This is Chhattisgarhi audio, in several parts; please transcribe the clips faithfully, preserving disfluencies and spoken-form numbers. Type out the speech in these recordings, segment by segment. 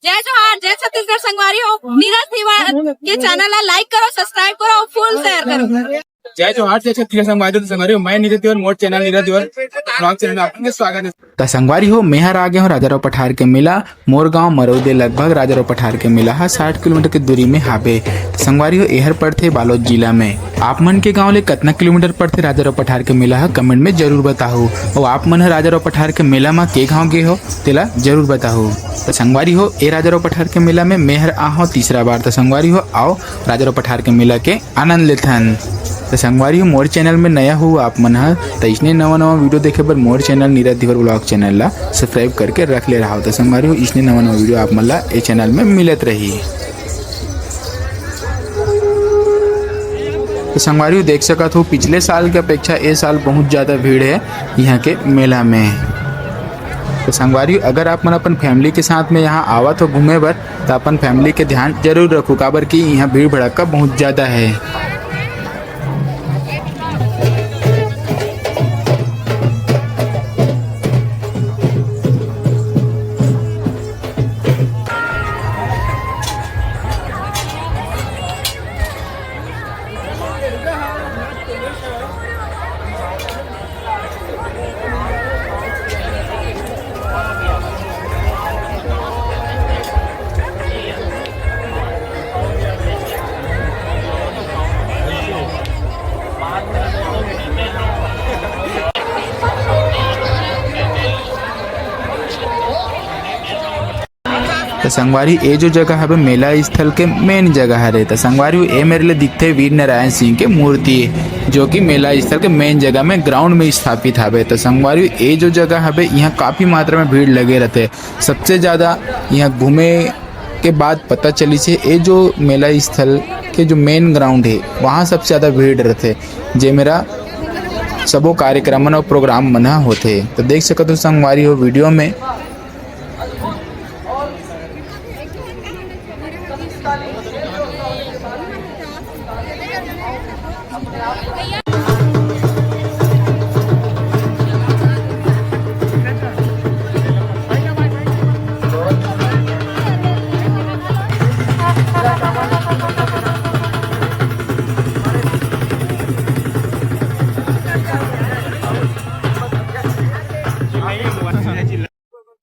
जय जोहार, जय छत्तीसगढ़ संगवारी हो। नीरज तिवारी के चैनल ला लाइक करो, सब्सक्राइब करो, फुल शेयर करो। जय जोहार, जय छत्तीसगढ़ संगवारी हो। संगवारी हो, मैं नीरज तिवारी, मोर channel Neeraj Tiwari blog channel में आप सबके स्वागत है। त संगवारी हो, मेहर आ गए हो राजा राव पठार के मेला। मोर गांव मरौदे लगभग राजा राव पठार के मेला ह साठ किलोमीटर के दूरी में हाबे। त संगवारी हो, एहर पड़थे बालोद जिला में। आप मन के गांव ले कतना किलोमीटर पड़थे राजा राव पठार के मेला ह, कमेंट में जरूर बताहू। अउ आप मन ह राजा राव पठार के मेला म के गांव गे हो, तेला जरूर बताहू। त संगवारी हो, ए राजा राव पठार के मेला में मेहर आहव तीसरा बार। त संगवारी हो, आओ राजा राव पठार के मेला के आनंद लेथन। त संगवारी हो, मोर चैनल में नया हो आप मन ह, त इसने नवा नवा वीडियो देखे बर मोर चैनल नीरज धीवर ब्लॉग चैनल ला सब्सक्राइब करके रख ले रहा हो। त संगवारी हो, इसने नवा नवा वीडियो आप मन ला ए चैनल में मिलत रही। त संगवारी हो, देख सकत हो, पिछले साल के अपेक्षा ए साल बहुत ज्यादा भीड़ है यहाँ के मेला में। त संगवारी हो, अगर आप मन अपन फैमिली के साथ में यहाँ आवत हो घूमे बर, त अपन फैमिली के ध्यान जरूर रखू, काबर कि यहाँ भीड़ भड़क्का बहुत ज्यादा है। त संगवारी, ए जो जगह हवे, मेला स्थल के मेन जगह हरे। त संगवारी, ए मेर ले दिखथे वीर नारायण सिंह के मूर्ति, जो कि मेला स्थल के मेन जगह में ग्राउंड में स्थापित हवे। त संगवारी, ए जो जगह हवे, यहाँ काफी मात्रा में भीड़ लगे रहते। सबसे ज्यादा यहाँ घूमे के बाद पता चलिस हे, ए जो मेला स्थल के जो मेन ग्राउंड हे, वहाँ सबसे ज्यादा भीड़ रहते, जे मेरा सबो कार्यक्रम मन अउ प्रोग्राम मन ह होथे। तो देख सकत हो संगवारी हो वीडियो में।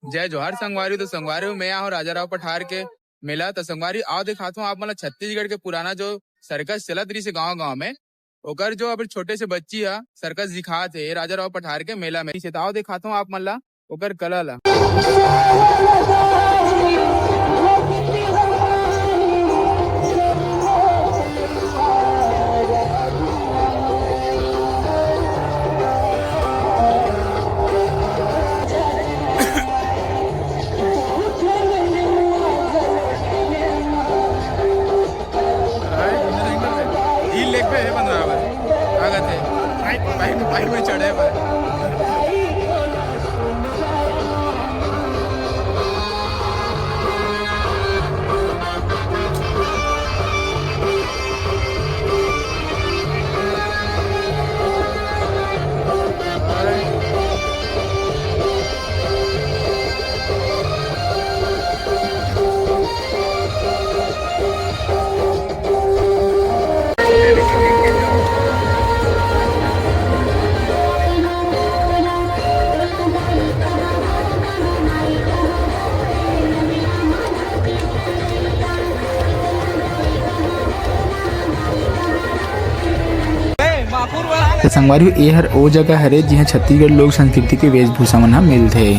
जय जोहार संगवारी। तो संगवारी, मैं आहूँ राजा राव पठार के मेला। तो संगवारी, आओ दिखात हूँ आप मन ला छत्तीसगढ़ के पुराना जो सर्कस चलत रहिस हे गांव-गांव में, ओकर जो अभी छोटे से बच्ची ह सर्कस दिखात हे राजा राव पठार के मेला में। तो आओ दिखात हूँ आप मन ला ओकर कला ला। हील लेग पे हे बन रहा है, आगत है। बाइक, बाइक में चढ़े हुए। त संगवारी हो, ए हर ओ जगह हरे, जिहां छत्तीसगढ़ लोक संस्कृति के वेशभूषा मन ह मिलथे।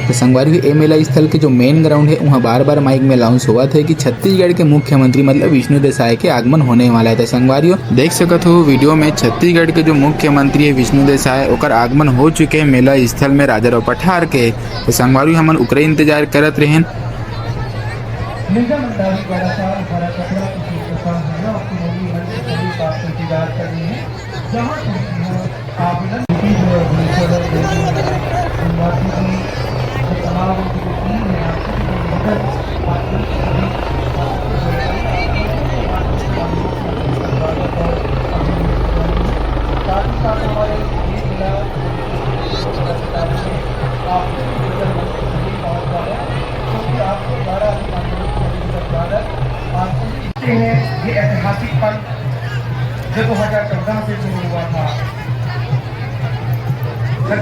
त संगवारी हो, ए मेला स्थल के जो मेन ग्राउंड हे, उहाँ बार-बार माइक में अनाउंस होवत हे कि छत्तीसगढ़ के मुख्यमंत्री मतलब विष्णु देसाय के आगमन होने वाला हे। त संगवारी हो, देख सकत हो वीडियो में छत्तीसगढ़ के जो मुख्यमंत्री हे विष्णु देसाय, ओकर आगमन हो चुके हे मेला स्थल में राजा राव पठार के। त संगवारी हो, हमन ओकरे इंतजार करत रहेन।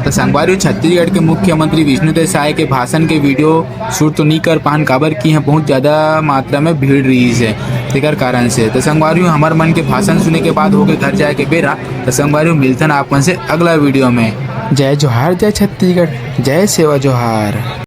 तो संगवारी हो, छत्तीसगढ़ के मुख्यमंत्री विष्णुदेव साय के भाषण के वीडियो शूट तो नहीं कर पान, काबर कि यहाँ बहुत ज्यादा मात्रा में भीड़ रहिस हे, तेकर कारण से। तो संगवारी हो, हमर मन के भाषण सुने के बाद होगे घर जाए के बेरा। तो संगवारी हो, मिलथन आप मन से अगला वीडियो में। जय जोहार, जय छत्तीसगढ़, जय सेवा जोहार।